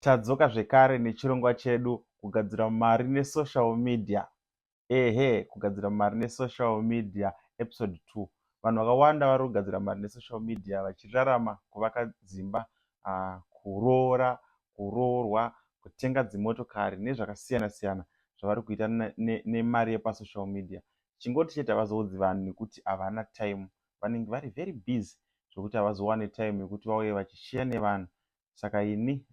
Tadzoka zvekare nechirongwa chedu, kugadzira mari nesocial media. Ehe, kugadzira mari nesocial media episode 2. Vanhu vakawanda vari kugadzira mari nesocial media vachirarama, kuvaka dzimba, kuroora, kuroorwa, kutenga dzimotokari nezvakasiyana siyana zvavari kuita nemari yepasocial media. Chingoti chete havazoudzi vanhu nekuti havana time. Vanenge vari very busy zvokuti havazowani time yekuti vauye vachishiya nevanhu. Saka ini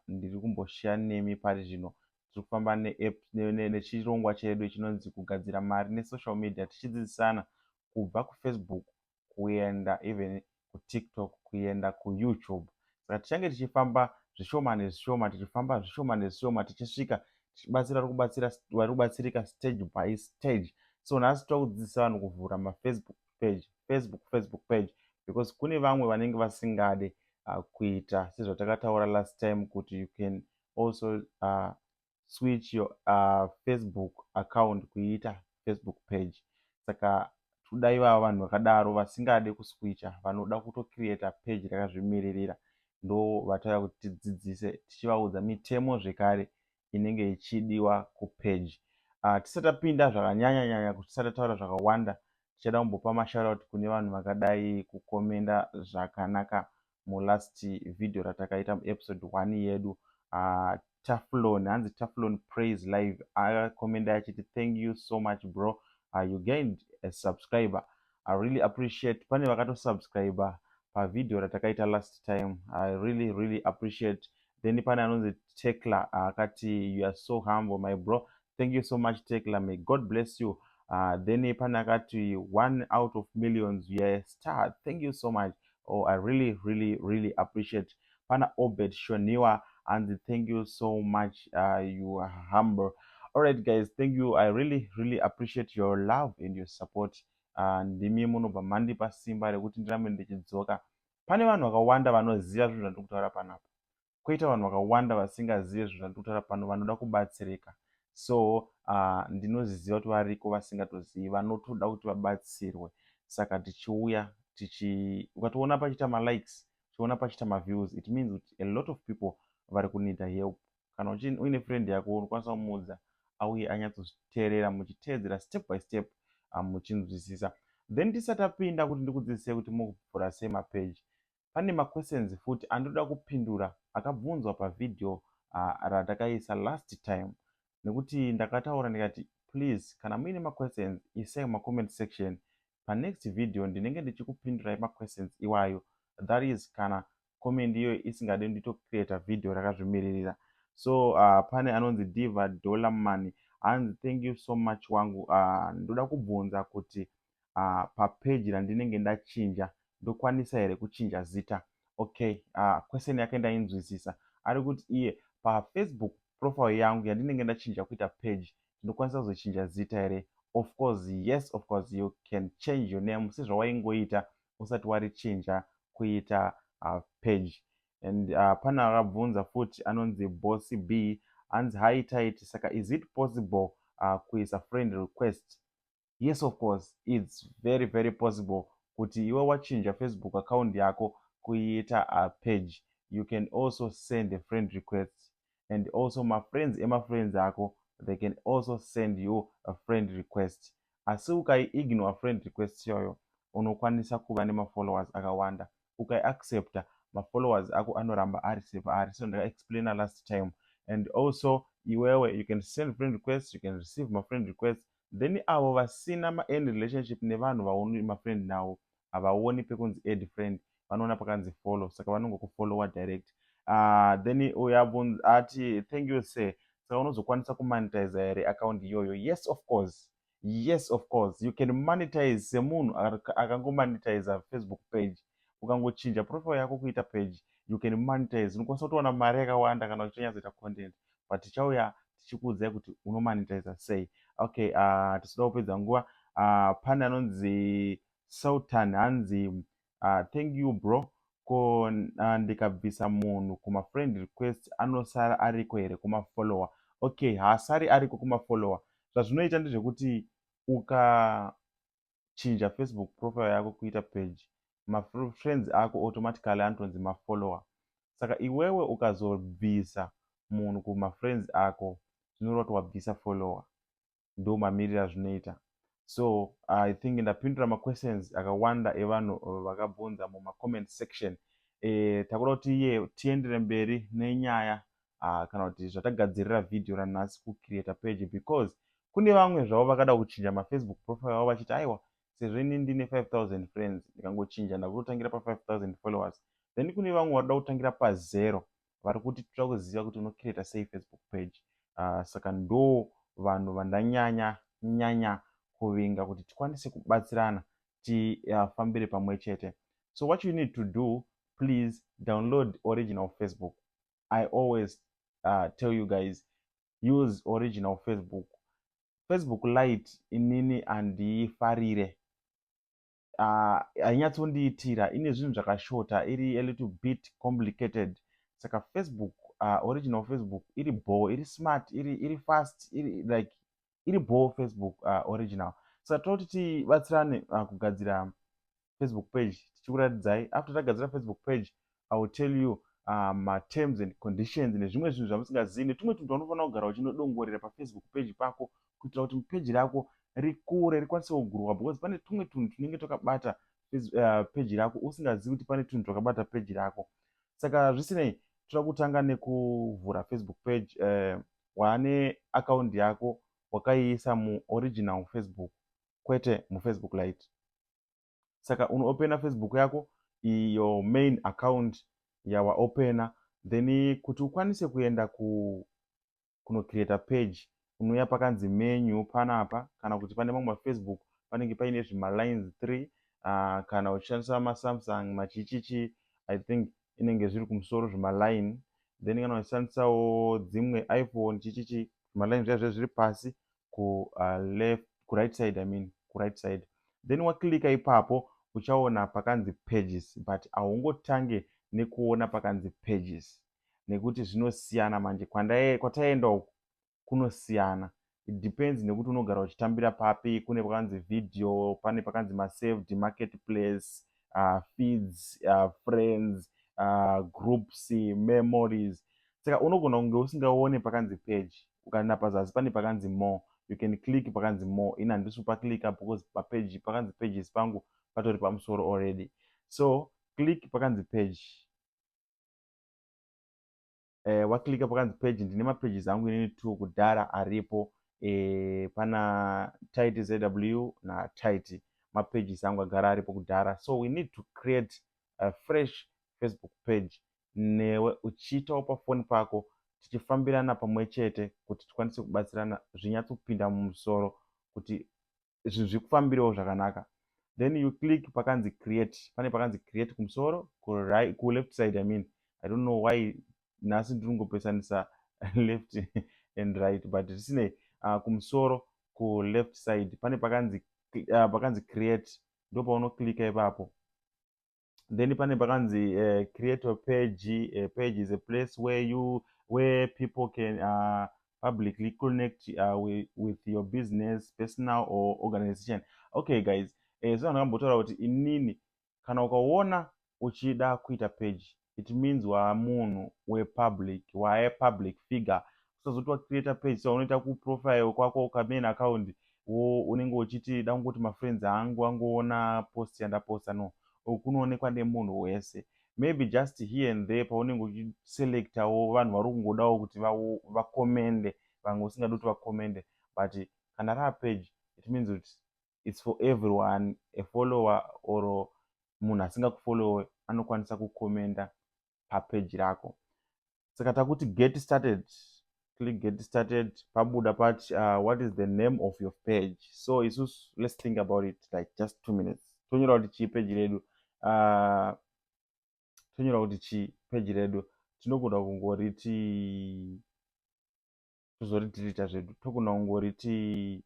ndiri kumboshiya nemi pari zvino. Tiri kufamba nechirongwa chedu chinonzi kugadzira mari nesocial media, tichidzidzisana kubva kuFacebook kuenda even kuTikTok, kuenda kuYouTube. Saka tichange tichifamba zvishoma nezvishoma, tichifamba zvishoma nezvishoma, tichisvika tichibatsira vari kubatsirika stage by stage. So nhasi toda kudzidzisa vanhu kuvhura maFacebook page, Facebook page, because kune vamwe vanenge vasingade kuita sezvatakataura last time kuti you can also switch your Facebook account kuiita Facebook page. Saka toda ivava vanhu vakadaro vasingade kuswitcha, vanoda kutocreata page rakazvimiririra, ndo vatauya kuti tidzidzise, tichivaudza mitemo zvekare inenge ichidiwa kupage. Tisati tapinda zvakanyanya nyanya, kuti tisati tataura zvakawanda, tichada kumbopa mashoutout kune vanhu vakadai kukomenda zvakanaka mulast video ratakaita muepisode 1 yedu. Taflon, hanzi Taflon Praise Live, akakomenda achiti, "Thank you so much, bro. You gained a subscriber. I really appreciate." Pane vakatosubscribe pavhidhiyo ratakaita last time. I really, really appreciate. Then pane anonzi Tekla, akati, "You are so humble, my bro." Thank you so much, Tekla. May God bless you. Then pane akati, "One out of millions, you are a star. Thank you so much." Oh, I really, really, really appreciate. Pana Obed Shoniwa, and thank you so much. You are humble. All right guys, thank you. I really, really appreciate your love and your support. Ndimi munobva mandipa simba rekuti ndirambe ndichidzoka. Pane vanhu vakawanda vanoziva zvinhu zvandiri kutaura panapa, kwoita vanhu vakawanda vasingazivi zvinhu zvandiri kutaura pano, vanoda kubatsirika. So ndinoziva kuti variko vasingatozivi, vanotoda kuti vabatsirwe. Saka tichiuya tichi, ukatoona pachiita malikes, uchiona pachiita maviews, it means kuti a lot of people vari kuneeda help. Kana uine friend yako, unokwanisa kumuudza auye anyatsozviteerera, muchiteedzera step by step, muchinzwisisa. Then tisati tapinda kuti ndikudzidzisei kuti muvhura sei mapeji, pane maquestions futi andinoda kupindura akabvunzwa pavhidhiyo ratakaisa last time, nekuti ndakataura ndikati, please, kana muine maquestions, isai mumacomment section. Panext video ndinenge ndichikupindurai maquestions iwayo. That is kana comment iyoyo isingade nditocreata video rakazvimiririra. So pane anonzi Diva Dollar Money, hanzi, "Thank you so much wangu. Ndoda kubvunza kuti papeji randinenge ndachinja, ndokwanisa here kuchinja zita?" Okay, question yake ndainzwisisa. Ari kuti iye, paFacebook profile yangu yandinenge ndachinja kuita page, ndinokwanisa kuzochinja zita here? Of course yes, of course you can change your name sezvawaingoita usati warichinja kuita page. And pane akabvunza futi anonzi Bossy B, hanzi, "Hi Tit, saka is it possible kuisa friend request?" Yes, of course, it's very, very possible kuti iwe wachinja Facebook account yako kuiita a page, you can also send a friend request, and also mafriends emafriends ako, they can also send you a friend request. Asi ukaiignore friend request iyoyo, unokwanisa kuva nemafollowers akawanda. Ukaiaccepta, mafollowers ako anoramba ari sepaari. So ndakaexplaina last time. And also iwewe, you can send friend request, you can receive mafriend request. Then avo vasina maend relationship nevanhu vauni mafriend navo, havaoni pekunzi add friend, vanoona pakanzi follow, saka vanongokufollowa direct. Then uyo ati, "Thank you, sir. Saka unozokwanisa kumonetize here account iyoyo?" Yes, of course. Yes, of course you can monetize semunhu akangomonetiza Facebook page. Ukangochinja profile yako kuita page, you can monetize. Unokwanisa kutowana mari yakawanda kana uchinyatsoita content, but tichauya tichikuudzai kuti unomonetiza sei. Okay, tisida kupedza nguva. Pane anonzi Sultan, hanzi, "Thank you, bro. Ko ndikabvisa munhu kumafriend request, anosara ariko here kumafollower?" Okay, haasari ariko kumafollower. Zvazvinoita ndezvekuti ukachinja Facebook profile yako kuita page, mafriends ako automatically anotonzi mafollower. Saka iwewe ukazobvisa munhu kumafriends ako, zvinoreva kuti wabvisa follower. Ndo mamiriro azvinoita. So I think ndapindura maquestions akawanda evanhu vakabvunza mumacomment section. Takuda kuti iye tiendere mberi nenyaya kana kuti zvatagadzirira vhidhiyo ranhasi, kucreata page, because kune vamwe zvavo vakada kuchinja maFacebook profile avo vachiti, "Aiwa, sezvo ini ndine 5000 friends, ndikangochinja ndakutotangira pa5000 followers." Then kune vamwe varikuda kutangira pazero, vari kuti, "Toda kuziva kuti unocreata sei Facebook page." Saka ndo vanhu vandanyanya nyanya kuvinga kuti tikwanise kubatsirana, tifambire pamwe chete. So what you need to do, please download original Facebook. I always tell you guys, use original Facebook. Facebook Lite inini handiifarire, hainyatsondiitira, ine zvinhu zvakashota, iri a little bit complicated. Saka Facebook, original Facebook iri bho, iri smart, iri fast, iri like iri bho Facebook original. Saka toda kuti tibatsirane kugadzira Facebook page, tichikuratidzai. After tagadzira Facebook page, I will tell you materms and conditions nezvimwe zvinhu zvamusingazivi, netumwe tunhu twaunofanira kugara uchinodongorera paFacebook page pako kuitira kuti peji rako rikure, rikwanise kugrowa, because pane tumwe tunhu tunenge twakabata peji rako usingazivi kuti pane tunhu twakabata peji rako. Saka zvisinei, toda kutanga nekuvhura Facebook page. Waane akaundi yako, wakaiisa muoriginal Facebook, kwete muFacebook Lite. Saka unoopena Facebook yako, iyo main account yawaopena. Then kuti ukwanise kuenda kunocreata page, unouya pakanzi menu panapa, kana kuti pane mamwe maFacebook panenge paine zvimalines 3. Kana uchishandisa maSamsung machichichi, I think inenge zviri kumusoro zvimaline. Then kana uchishandisawo dzimwe iPhone chichichi, zvimaline zviya zviya zviri pasi kuleft, kuright side, I mean kuright side. Then waclicka ipapo, uchaona pakanzi pages, but haungotange nekuona pakanzi pages nekuti zvinosiyana manje. Kwataenda uku kunosiyana. It depends nekuti unogara uchitambira papi. Kune pakanzi video, pane pakanzi masaved, marketplace, feeds, friends, groups, memories. Saka unogona kunge usingaone pakanzi page. Ukaenda pazasi pane pakanzi more, you can click pakanzi more. Ini handisi kupaclicka because papage pakanzi pages pangu patori pamusoro already. So click pakanzi page. Waclicka pakanzi page, ndine mapages angu inini two kudhara aripo. Pana Tit ZW naTit, mapages angu agara aripo kudhara. So we need to create a fresh Facebook page newe uchiitawo pafoni pako, tichifambirana pamwe chete kuti tikwanise kubatsirana zvinyatsopinda mumusoro, kuti zvinhu zvikufambirewo zvakanaka. Then you click pakanzi create. Pane pakanzi create kumusoro kuleft side. I mean, I don't know why nhasi ndiri kungopesanisa left and right, but zvisinei, kumusoro kuleft side pane pakanzi create, ndo paunoclicka ipapo. Then pane pakanzi create a page. A page is a place where people can publicly connect with your business, personal or organization. Okay guys, so ndakambotaura kuti inini kana ukaona uchida kuita page, it means waamunhu wepublic, waapublic figure. Usazoti wacreata page saunoita kuprofile kwako kamain account, wo unenge uchiti da kungoti mafriends angu angoona post yandaposta. No, kunoonekwa nemunhu wese. Maybe just here and there paunenge uchiselectawo vanhu vari kungodawo kuti vakomende, vamwe usingadi kuti vakomende. But kana raa page, it means kuti it's for everyone. A follower or munhu asingakufollowe anokwanisa kukomenda papeji rako. Saka takuti get started. Click get started. Pabuda pati, "What is the name of your page?" So isusu, let's think about it like just 2 minutes. Tonyora kuti chii peji redu? Tonyora kuti chii peji redu? Tinogona kungoriti, tozoridhirita zvedu, togona kungoriti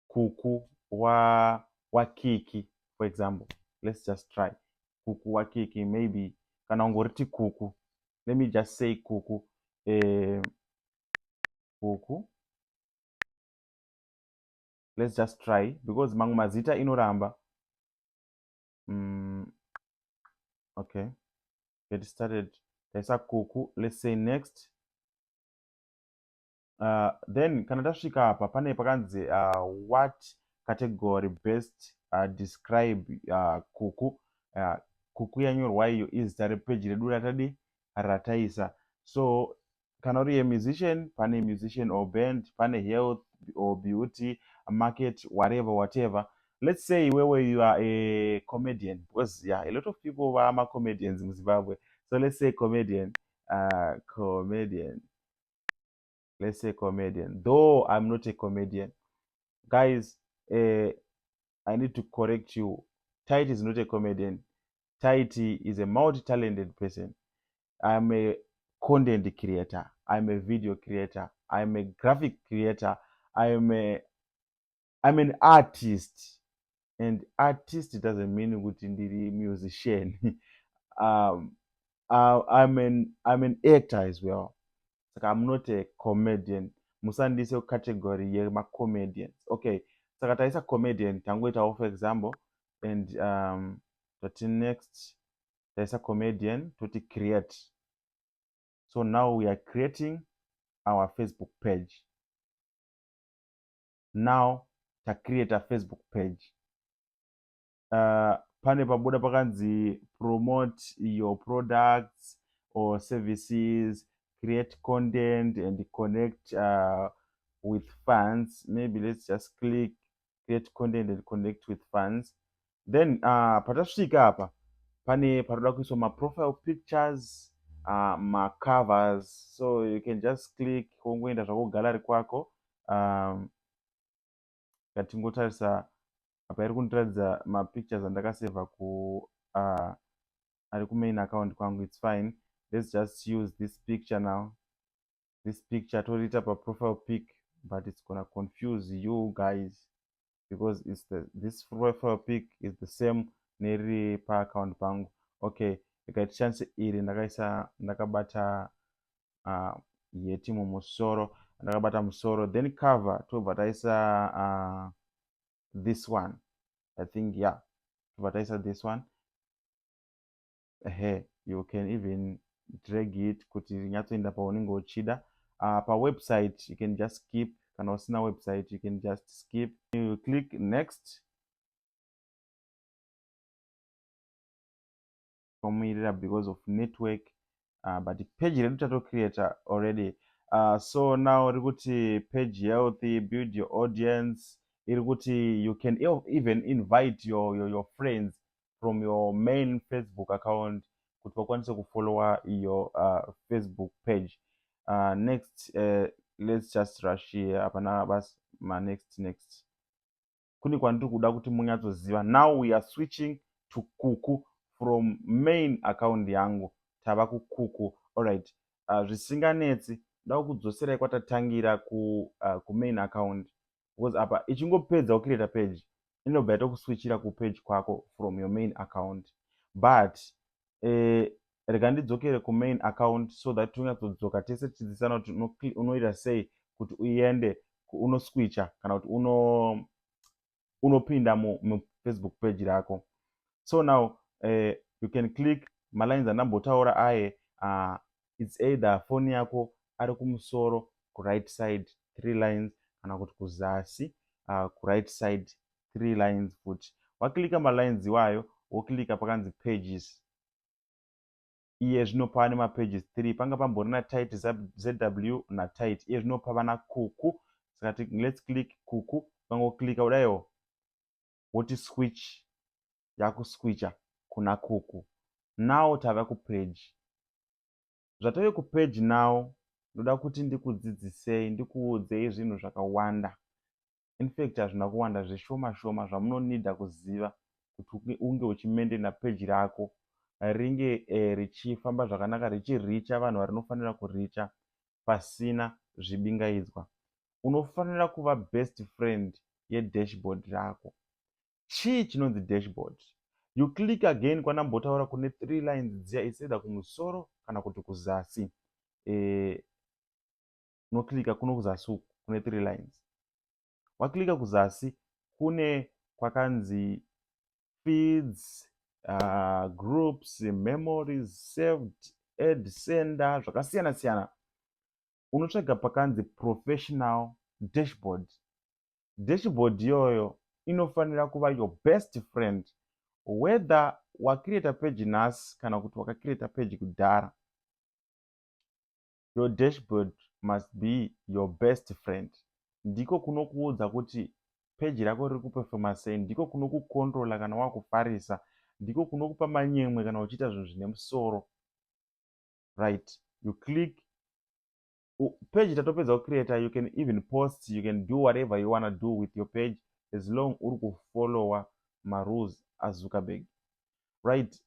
Kuku wa waKiki, for example. Let's just try Kuku waKiki maybe, kana kungoriti Kuku. Let me just say Kuku, Kuku. Let's just try, because mamwe mazita inoramba. Okay, Get started. Taisa Kuku. Let's say next. Then kana tasvika apa, pane pakanzi "What category best describe Kuku?" Kuku yanyorwa iyo izita repeji redu ratadi rataisa. So kana uri a musician, pane musician or band, pane health or beauty, market, whatever, whatever. Let's say iwewe you are a comedian, because, yeah, a lot of people vamacomedians muZimbabwe. So let's say comedian, comedian. Let's say comedian, though I'm not a comedian, guys. I need to correct you. Tit is not a comedian. Tit is a multi-talented person. I'm a content creator, I'm a video creator, I'm a graphic creator, I'm an artist, and artist doesn't mean kuti ndiri musician. I'm an actor as well. Saka I'm not a comedian. Musandiise category yemacomedians, okay? Saka taisa comedian, tangoitawo for example, and toti next. Taisa comedian, toti create. So now we are creating our Facebook page. Now tacreate a Facebook page. Pane pabuda pakanzi "Promote your products or services, create content and connect with fans." Maybe let's just click "Create content and connect with fans." Then patasvika apa, pane paroda kuiswa maprofile pictures, macovers. So you can just click, wongoenda zvako gallery kwako. Ngatingotarisa apa, iri kundiratidza mapictures andakasevha ku ari kumain account kwangu. It's fine. Let's just use this picture now. This picture toriita paprofile pic, but it's gonna confuse you guys because this profile pic is the same neriri paaccount pangu. Okay, rega tishandise iri. Ndakaisa ndakabata yeti mumusoro, ndakabata musoro. Then cover, tobva taisa this one, I think. Yeah, tobva taisa this one. Ehe, you can even drag it kuti rinyatsoenda paunenge uchida. Pawebsite you can just skip. Kana usina website, you can just skip. You click next. Tomirira because of network, but page redu tatocreata already. So now iri kuti page healthy, build your audience. Iri kuti you can even invite your friends from your main Facebook account kuti vakwanise kufollowa your Facebook page. Next, let's just rush here. Hapana basi manext next. Kune kwandiri kuda kuti munyatsoziva. Now we are switching to Kuku from main account yangu. Tava kuKuku. Alright, zvisinganetsi, nda kudzoserai kwatatangira kumain account, because apa ichingopedza kucreata page, inobva yatokuswitchira kupage kwako from your main account. But rega ndidzokere kumain account so that tonyatsodzoka tese tichidzidzisana kuti unoita sei kuti uende unoswitcha kana kuti unopinda muFacebook page rako. So now you can click malines andambotaura aye. It's either foni yako ari kumusoro kuright side, three lines, kana kuti kuzasi kuright side, three lines futi. Waklika malines iwayo, woklika pakanzi pages. Iye zvino pava nemapages 3. Panga pambori naTit ZW naTit, iye zvino pava naKuku. Saka let's click Kuku. Ukangoklika kudaiwo, woti switch, yakuswitcha kuna Kuku. Now tava kupage. Zvatave kupage now, ndoda kuti ndikudzidzisei, ndikuudzei zvinhu zvakawanda. In fact, hazvina kuwanda, zvishoma shoma zvamunonidha kuziva kuti unge uchimaintaina peji rako ringe richifamba zvakanaka, richiricha vanhu varinofanira kuricha pasina zvibingaidzwa. Unofanira kuva best friend yedashboard rako. Chii chinonzi dashboard? You click again kwandambotaura kune three lines dziya. It's either kumusoro kana kuti kuzasi. Unoklika kuno kuzasi uku kune three lines. Waklika kuzasi, kune kwakanzi feeds. groups, memories, saved, add sender, zvakasiyana siyana. Unotsvaga pakanzi professional dashboard. Dashboard iyoyo inofanira kuva your best friend, whether wacreata page nhasi kana kuti wakacreata page kudhara. Your dashboard must be your best friend. Ndiko kunokuudza kuti peji rako riri kuperforma sei, ndiko kunokucontrola kana wakufarisa, ndiko kunokupa manyemwe kana uchiita zvinhu zvine musoro. Right, you click page. Tatopedza kucreata. You can even post, you can do whatever you wanna do with your page as long uri kufollowa marules aZuckerberg, right?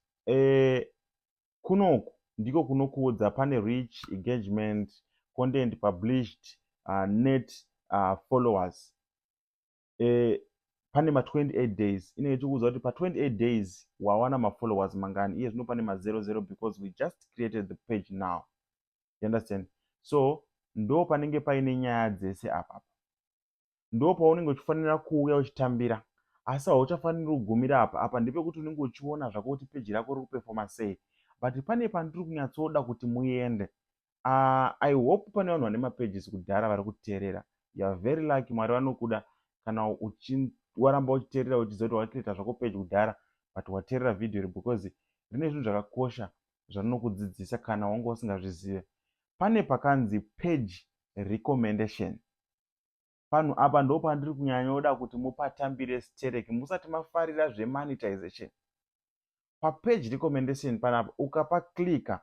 Kunoku ndiko kunokuudza pane reach, engagement, content published, net followers. Pane ma28 days inenge ichikuudza kuti pa28 days wawana mafollowers mangani. Iye zvino pane ma00 because we just created the page now, you understand? So ndo panenge paine nyaya dzese apapa, ndo paunenge uchifanira kuuya uchitambira, asi hauchafaniri kugumira apa. Apa ndepekuti unenge uchiona zvako kuti peji rako riri kuperforma sei, but pane pandiri kunyatsoda kuti muende. I hope pane vanhu vane mapages kudhara vari kuteerera. You are very lucky. Mwari vanokuda kana waramba uchiteerera, uchiziva kuti wakacreata zvako page kudhara, but wateerera vhidhiyo iri because rine zvinhu zvakakosha zvarinokudzidzisa kana wanga usingazvizive. Pane pakanzi page recommendation. Panhu apa ndo pandiri kunyanyoda kuti mupatambire stereki musati mafarira zvemonetization. Papage recommendation panapa, ukapaclicka,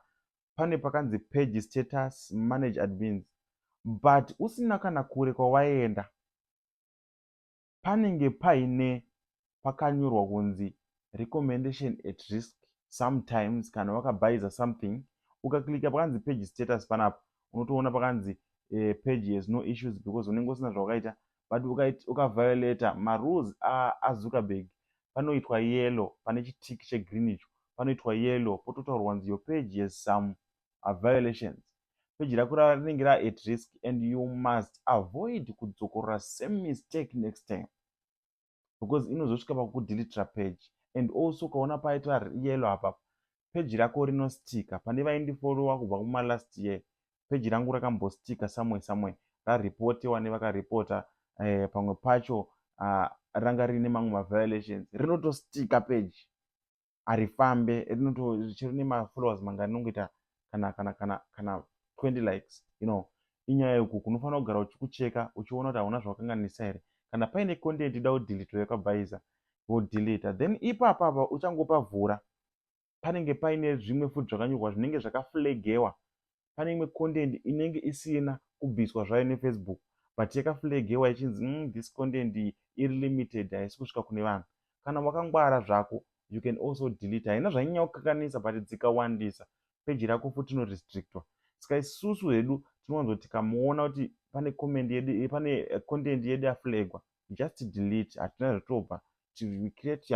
pane pakanzi page status, manage admins, but usina kana kure kwawaenda, panenge paine pakanyorwa kunzi recommendation at risk. Sometimes kana wakabhaisa something, ukaclicka pakanzi page status panapa, unotoona pakanzi page has no issues because unenge usina zvawakaita, but ukaviolata marules aZuckerberg, panoitwa yellow. Pane chitick chegreen icho, panoitwa yellow, pototaurwa kunzi your page has some violations. Page rako rinenge raat risk and you must avoid kudzokorora same mistake next time because inozosvika pakukudeletera page. And also ukaona paitwa yellow apa, peji rako rinostika. Pane vaindifollowa kubva kumalast year, peji rangu rakambostika somewhere somewhere, raripotewa nevakaripota. Pamwe pacho ranga riine mamwe maviolations. Rinotostika page, harifambe, chero nemafollowers manga rinongoita kana 20 likes. Inyaya yekuku unofanira kugara uchikucheka, uchiona kuti hauna zvavakanganisa here. Kana paine content ida kudeletwa yakabhaisa, wodeleta. Then ipapa apa uchangopavhura, panenge paine zvimwe futi zvakanyorwa zvinenge zvakaflagewa. Pane imwe content inenge isina kubviswa zvayo neFacebook, but yakaflagewa ichinzi this content iri limited, haisi kusvika kune vanhu." Kana wakangwara zvako, you can also delete. Haina zvainyanya kukanganisa, but dzikawandisa, peji rako futi inorestrictwa. Saka isusu hedu tinowanzoti tikamuona kuti pane comment yedu, pane content yedu yaflagwa, just delete. Hatina zvatobva, we create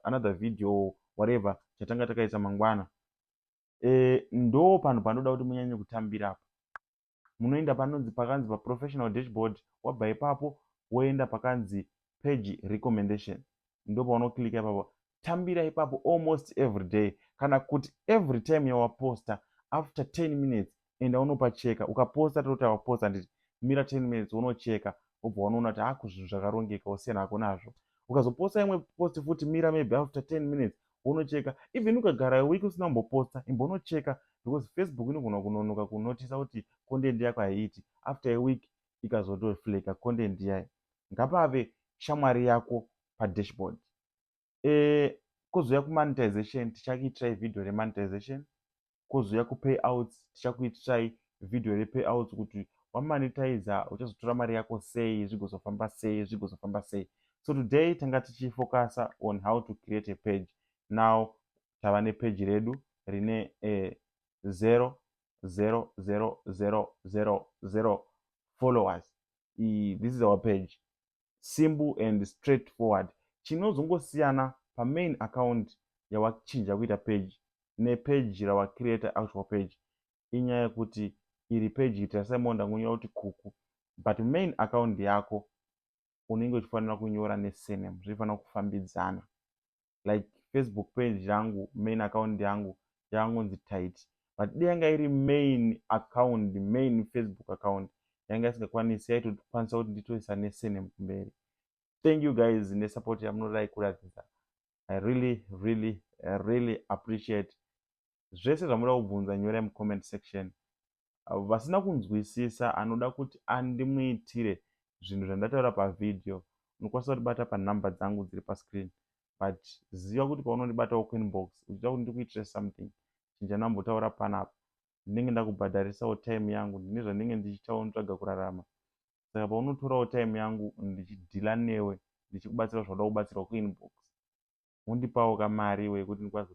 another video, whatever chatanga takaisa mangwana. Ndo panhu panoda kuti munyanye kutambirapo. Munoenda panonzi pakanzi paprofessional dashboard. Wabva ipapo, woenda pakanzi page recommendation. Ndo paunoclicka ipapo. Tambira ipapo almost every day, kana kuti every time yawaposta, after 10 minutes enda unopacheka. Ukaposta, toti waposta, nditi mira 10 minutes, unocheka, wobva wanoona kuti haku zvinhu zvakarongeka, usiyana hako nazvo. Ukazoposta imwe post futi, mira maybe after 10 minutes, wonocheka. Even ukagara week usina kumboposta, imbonocheka because Facebook inogona kunonoka kunotisa kuti content yako haiiti. After a week ikazotoflaga content yayo. Ngapave shamwari yako padashboard. Kozouya kumonetization, tichakuitirai vhidhiyo remonetization. Kozouya kupayouts, tichakuitirai vhidhiyo repayouts, kuti wamonetiza uchazotora mari yako sei, zvigozofamba sei, zvigozofamba sei. So today tanga tichifocusa on how to create a page. Now tava nepeji redu rine 0 0 0 0 0 0 followers. This is our page, simple and straightforward. Chinozongosiyana pamain account yawachinja kuita page nepage rawacreata, actual page, inyaya yekuti iri page tasaimo ndangonyora kuti Kuku, but main account yako unenge uchifanira kunyora nesurname, zvifanira kufambidzana. Like Facebook page yangu, main account yangu yakangonzi Tytie, but dai yanga iri main account, main Facebook account, yanga isingakwanisi, yaitokwanisa kuti nditoisa nesurname kumberi. Thank you guys nesupport yamunodai kuratidza. I really, really, really appreciate. Zvese zvamuda kubvunza, nyorai mucomment section. Vasina kunzwisisa, anoda kuti andimuitire zvinhu zvandataura pavhidhiyo, unokwanisa kutibata panhamba dzangu dziri pascreen, but ziva kuti paunondibatawo kuinbox uchida kuti ndikuitire something, chinhu chandambotaura panapa, ndinenge ndakubhadharisawo time yangu. Ndine zvandinenge ndichiitawo, notsvaga kurarama. Saka paunotorawo time yangu ndichideala newe, ndichikubatsira zvauda kubatsirwa kuinbox, undipawo kamari iwe yekuti ndikwanise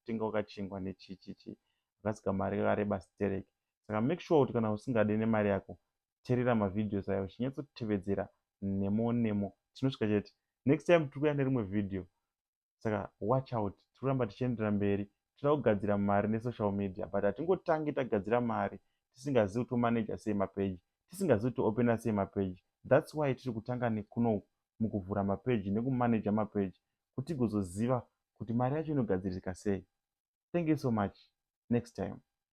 kutengawo kachingwa nechichichi. Akasi kamari kakareba stereki. Saka make sure kuti kana usingade nemari yako, teerera mavideos aya uchinyatsotevedzera nemo nemo. Tinosvika chete. Next time tiri kuuya nerimwe vhidhiyo, saka watch out. Tiri kuramba tichiendera mberi. Toda kugadzira mari nesocial media, but hatingotangi tagadzira mari tisingazivi kuti tomaneja sei mapeji, tisingazivi kuti toopena sei mapeji. That's why tiri kutanga nekunoku mukuvhura mapeji nekumaneja mapeji, kuti tigozoziva kuti mari yacho inogadzirika sei. Thank you so much. Next time.